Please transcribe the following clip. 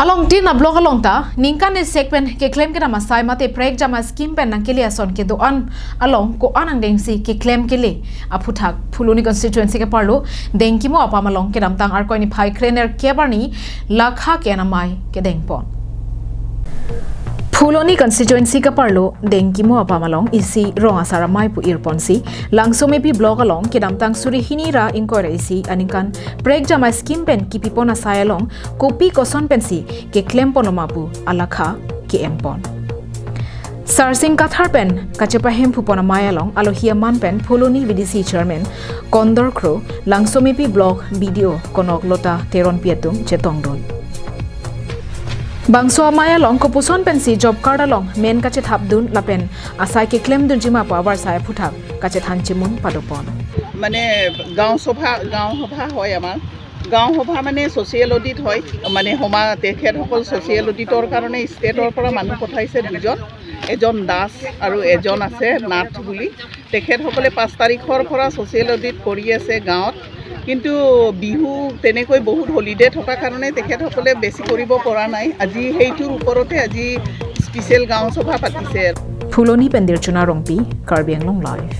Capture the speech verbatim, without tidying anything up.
Along tin a-block along ta ningkan esek pen keklem kedam asai mate prekjam a-scheme pen nangkele ason kedo-an along ko-an angdengsi keklem kele aphuthak Phuloni constituency keparlo Dengkimo apam along kedamtang Arkoi niphai krenerkep arni lakha ke-en amei kedengpon. Phuloni constituency keparlo Dengkimo apam along isi rong asar amei pu irponsi Langsomepi block along kedamtang suri hini ra ingkoi ra isi aningkan prekjam a-scheme pen kipipon asai along kopi koson pensi keklempon oma pu alakha ke-enpon. Sarsing Kathar pen kachepahemphu pon amei along alohi aman pen Phuloni V D C chairman Kondor Kro, Langsomepi block B D O Konoklota Teronpi atum chetongdun. Bangso amei along kopuson pensi job card along men kachethapdun lapen asai keklemdunji ma pu avarsai aphuthak kachethan chimun padopon. মানে গাঁও সভা গাঁও সভা হয় আমাৰ। গাঁও সভা মানে ছ'চিয়েল অডিট হয়, মানে সমা তেখেতসকল ছ'চিয়েল অডিটৰ কাৰণে ষ্টেটৰ পৰা মানুহ পঠাইছে দুজন, এজন দাস আৰু এজন আছে নাথ বুলি। তেখেতসকলে পাঁচ তাৰিখৰ পৰা ছ'চিয়েল অডিট কৰি আছে গাঁৱত, কিন্তু বিহু তেনেকৈ বহুত হলিডে থকা কাৰণে তেখেতসকলে বেছি কৰিব পৰা নাই। আজি সেইটোৰ ওপৰতে আজি স্পেচিয়েল গাঁও সভা পাতিছে। Phuloni pen Dirchuna Rongpi, Karbi Anglong Live.